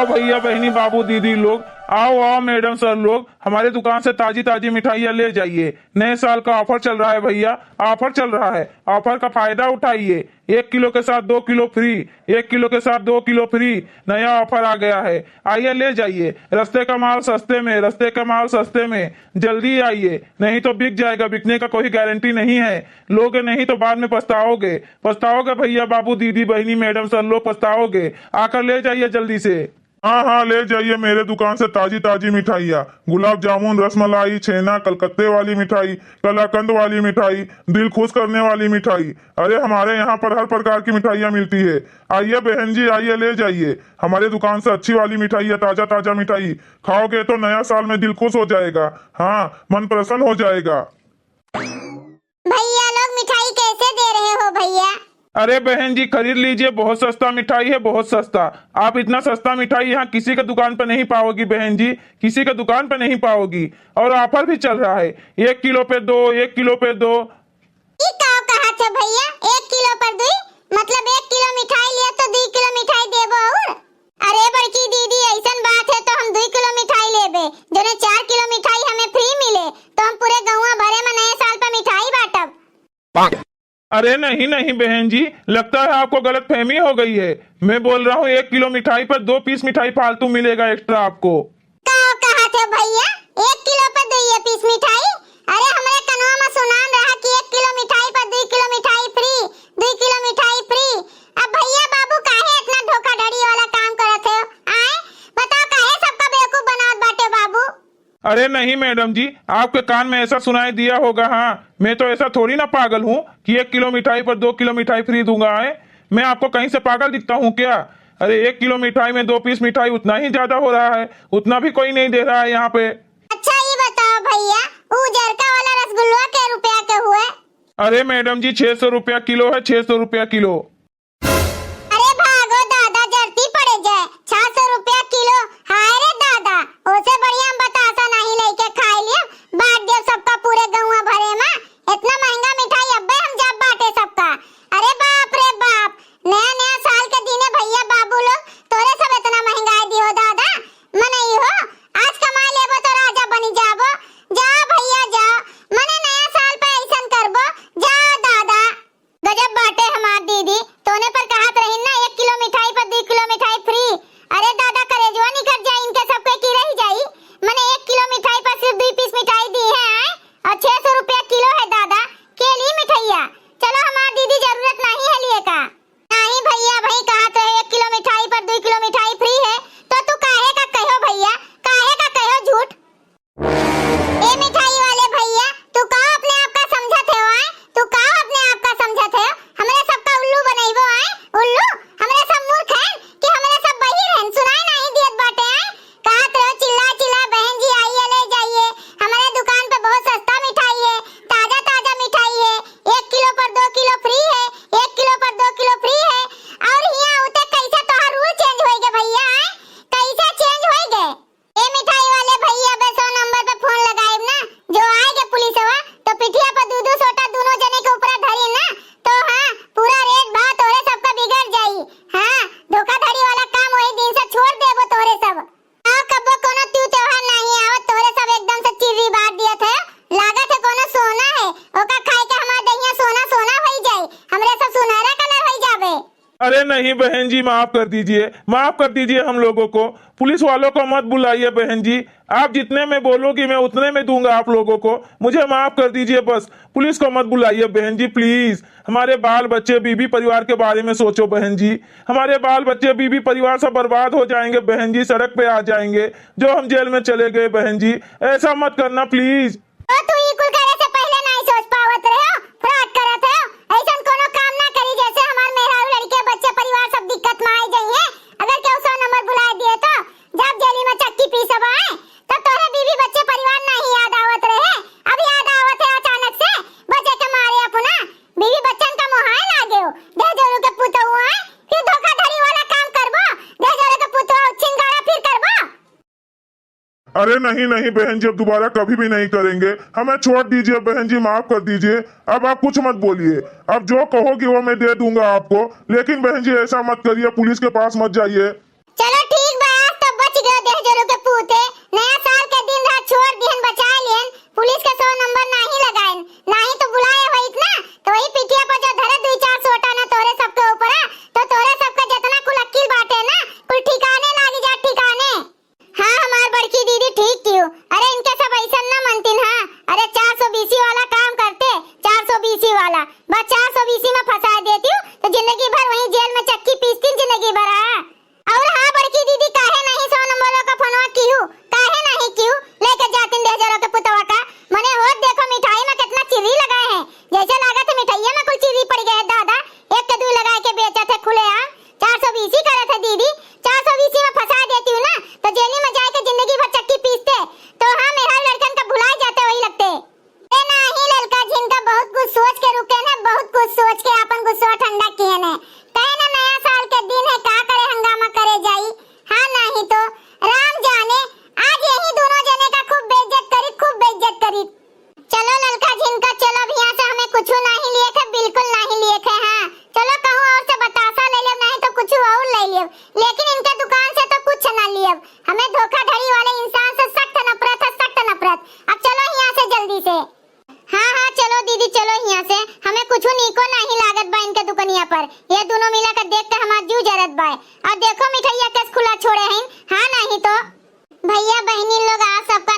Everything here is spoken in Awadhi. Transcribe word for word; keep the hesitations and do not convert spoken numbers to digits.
भैया, बहनी, बाबू, दीदी लोग, आओ, आओ, मैडम, सर लोग, हमारे दुकान से ताजी ताजी मिठाइयाँ ले जाइए। नए साल का ऑफर चल रहा है भैया, ऑफर चल रहा है, ऑफर का फायदा उठाइए। एक किलो के साथ दो किलो फ्री, एक किलो के साथ दो किलो फ्री, नया ऑफर आ गया है। आइए, ले जाइए। रस्ते का माल सस्ते में, रस्ते का माल सस्ते में। जल्दी आइए, नहीं तो बिक जाएगा, बिकने का कोई गारंटी नहीं है। लोगे नहीं तो बाद में पछताओगे, पछताओगे भैया, बाबू, दीदी, बहनी, मैडम, सर लोग, पछताओगे। आकर ले जाइए जल्दी से। हाँ, हाँ, ले जाइए मेरे दुकान से ताजी ताजी मिठाइयाँ, गुलाब जामुन, रसमलाई, छेना, कलकत्ते वाली मिठाई, कलाकंद वाली मिठाई, दिल खुश करने वाली मिठाई। अरे, हमारे यहाँ पर हर प्रकार की मिठाइयाँ मिलती है। आइए बहन जी, आइए, ले जाइए। हमारे दुकान से अच्छी वाली मिठाई है, ताजा ताजा मिठाई। खाओगे तो नया साल में दिल खुश हो जाएगा। हाँ, मन प्रसन्न हो जाएगा। भैया लोग, मिठाई कैसे दे रहे हो भैया? अरे बहन जी, खरीद लीजिए, बहुत सस्ता मिठाई है, बहुत सस्ता। आप इतना सस्ता मिठाई यहाँ किसी के दुकान पे नहीं पाओगी बहन जी, किसी के दुकान पे नहीं पाओगी। और ऑफर भी चल रहा है, एक किलो पे दो, एक किलो पे दो। ई का कहा थे भैया, एक किलो पर दुई? मतलब एक किलो मिठाई लिया तो दुई किलो मिठाई देबो और? अरे बड़की दीदी, ऐसन बात है तो हम दुई किलो मिठाई लेबे, जौने चार किलो मिठाई हमें फ्री मिले, तो हम पूरे गौवा भरे में नए साल पर मिठाई बांटब। अरे नहीं, नहीं बहन जी, लगता है आपको गलतफहमी हो गई है। मैं बोल रहा हूँ, एक किलो मिठाई पर दो पीस मिठाई फालतू मिलेगा एक्स्ट्रा आपको। का कहा थे भैया, एक किलो पर दुई पीस मिठाई? अरे, हमरे कनवा में सुनान रहा कि एक किलो मिठाई पर दुई किलो मिठाई फ्री, दुई किलो मिठाई फ्री। अब भैया बाबू काहे इतना धोखाधड़ी वाला काम करत हो? आए, बताओ, काहे सबका बेवकूफ बनावत बाटे बाबू? अरे नहीं मैडम जी, आपके कान में ऐसा सुनाई दिया होगा। हाँ, मैं तो ऐसा थोड़ी ना पागल हूँ कि एक किलो मिठाई पर दो किलो मिठाई फ्री दूंगा। आए, मैं आपको कहीं से पागल दिखता हूँ क्या? अरे, एक किलो मिठाई में दो पीस मिठाई उतना ही ज्यादा हो रहा है, उतना भी कोई नहीं दे रहा है यहाँ पे। अच्छा, ये बताओ भैया, उ उजरका वाला रसगुल्ला के रुपया के हुए? अरे मैडम जी, छह सौ रुपया किलो है, छह सौ रुपया किलो। अरे भागो दादा, जरती पड़े जाए, छह सौ रुपया किलो। हाय रे दादा, ओसे बढ़िया हम बतासा नहीं लेके खाए लिए, बांट दियो सबका पूरे गौवा भरे में। इतना महंगा मिठाई अब्बे हम जब बांटे सबका। अरे बाप रे बाप, नया नया साल के दिने भैया बाबू लोग तोरे सब इतना महंगाई दियो दादा। मनई हो, आज कमाई लेबो तो राजा बनी जाबो। जा भैया जा, मने नया साल पे ऐसन करबो। जा दादा। गजब बाटे हमार दीदी, तोने पर कहत रही ना, एक किलो मिठाई पर दो किलो मिठाई फ्री। अरे दादा, करेजवा निकल जाई इनके सबके की रह जाई। मने एक किलो मिठाई पर सिर्फ दो पीस मिठाई दी है, आए? और छह सौ रुपया किलो है दादा, के ली मिठाइया। चलो हमार दीदी, जरूरत नहीं है लिए का। नहीं भैया, भाई कहत रहे एक किलो मिठाई पर दो किलो मिठाई फ्री है, तो तू काहे का कहो भैया, काहे का कहो झूठ? ए मिठाई वाले भैया, तू का अपने आप का समझत है, आए? तू का अपने आप का समझत है? हमरे सबका उल्लू बनइबो, आए? उल्लू? हमरे सब मूर्ख हैं कि हमरे सब बहिर हैं, सुनाई नहीं दियत बाटे, आए? कहत रहो चिल्ला चिल्ला, "बहन जी आइए, ले जाइए, हमारे दुकान पे बहुत सस्ता मिठाई है, ताजा ताजा मिठाई है, एक किलो पर दो किलो फ्री है, एक किलो पर दो किलो फ्री है।" और हियाँ उते कैसे तोहार रूल चेंज होई गे भैया, आए? कैसे चेंज होई गे? ए मिठाई वाले भैया, अबे सौ नंबर पे फोन लगाइब ना, जो आए गे पुलिसवा, तो पिठिया पर दू दू सोटा दोनों जने के ऊपर धरी ना, तो हाँ, पूरा रेट भाव तोरे सबका बिगड़ जाई। हाँ, धोखाधड़ी वाला काम वही दिन से छोड़ देबो तोरे सब। आ, कबो कोनो त्यू त्योहार नहीं आवत, तोरे सब एकदम से चिर्री बांट दियत है। लागत है कोनो सोना है, ओका खाए के हमार दहिया सोना सोना होई जाई, हमरे सब सुनहरा कलर होई जाबे। अरे नहीं बहन जी, माफ कर दीजिए, माफ कर दीजिए हम लोगों को। पुलिस वालों को मत बुलाइए बहन जी, आप जितने में बोलोगी मैं उतने में दूंगा आप लोगों को। मुझे माफ कर दीजिए बस, पुलिस को मत बुलाइए बहन जी प्लीज। हमारे बाल बच्चे बीवी परिवार के बारे में सोचो बहन जी, हमारे बाल बच्चे बीवी परिवार सब बर्बाद हो जाएंगे बहन जी, सड़क पे आ जाएंगे जो हम जेल में चले गए बहन जी, ऐसा मत करना प्लीज। तो तू ई कुल करे से पहिले नाहीं सोच पावत रहे हो, फ्रॉड करत हो। ऐसन कोनो काम ना करी जैसे हमार मेहरारू, लड़के, बच्चे, परिवार सब दिक्कत में आई जाइए। अगर केहू सौ नंबर बुलाए दिए तो जब जेली में चक्की पीसब आए, तब तोहरे बीवी बच्चे परिवार नाहीं याद आवत रहे, अब याद आवत है अचानक से, बचे के मारे अपना बीवी बच्चन का मोहाए लागे हो। दहेजोरू के पुतहु आए, फिर धोखाधड़ी वाला काम करबो, दहेजोरू के पुतहु छिनगाड़ा फिर करबो। अरे नहीं, नहीं बहन जी, अब दोबारा कभी भी नहीं करेंगे। हमें छोड़ दीजिए बहन जी, माफ कर दीजिए। अब आप कुछ मत बोलिए, अब जो कहोगी वो मैं दे दूंगा आपको, लेकिन बहन जी ऐसा मत करिए, पुलिस के पास मत जाइए। चलो ठीक बा, आज पुलिस के सौ नंबर नाही लगाइन, नाही तो बुलाए होइत ना, तो वही पिठिया पर जो धरे दुई चार सोटा ना तोहरे सबके ऊपर, तो तोहरे सबके जितना कुल अक्किल बाटे ना, कुल ठिकाने लागी जा ठिकाने। हाँ, हमार बड़की दीदी ठीक किहू। अरे, इनके सब अइसन ना मनतिन, हाँ। अरे, चार सौ बीसी वाला काम करते, चार सौ बीसी वाला, बस चार सौ बीसी में फंसा देतिउ, तो जिंदगी भर वहीं जेल में चक्की पीसतिन जिंदगी भर, हाँ। और हाँ, बड़की दीदी, काहे नाही सौ नंबरों का फोनवा किहू, काहे नाही किहू, लेके जातिन डेहजरो के पुतवा का। मने होत देखो, मिठाई में कितना चिर्री लगाए हैं, जैसे लागत है मिठाइये में कुल चिर्री पड़ गए है दादा। एक के दुई लगाए के बेचत है खुलेआम, चार सौ बीसी करत है दीदी, चार सौ बीसी में फंसा देतिउ ना, तो जेली में जाए के जिंदगी भर चक्की पीसते। तो हाँ, मेहरारू लड़कन का भुलाए जाते वही लगते। ए नाही, ललका झिनका बहुत कुछ सोच के रुके ना, बहुत कुछ सोच के आपन गुस्सा ठंडा किए ने। कहे ना, नया साल के दिन है, का करे हंगामा करे जाई। हाँ, नाही तो राम जाने, आज यही दोनों जने का खूब बेइज्जत करी, खूब बेइज्जत करी। चलो ललका झिनका, चलो, अब यहाँ से हमें कुछ नाही लिए थे, बिल्कुल नाही लिए थे। हाँ, चलो, कहूँ और से बतासा ले लेब, नाही तो कुछ और ले लेब, लेकिन इनके दुकान से तो कुछ ना लियब। हमें धोखाधड़ी वाले इंसान से सख्त नफरत है, सख्त नफरत। अब चलो यहाँ से जल्दी से। हाँ, हाँ, चलो दीदी, चलो यहाँ से। हमें कुछ नीको नाही लागत बा इनके दुकनिया पर। ये दोनों मिला के देख के हमार जीव जरत बा। और देखो मिठाइया कस खुला छोड़े हैं। हाँ, नाही तो। भैया बहिनी लोग, आज सबका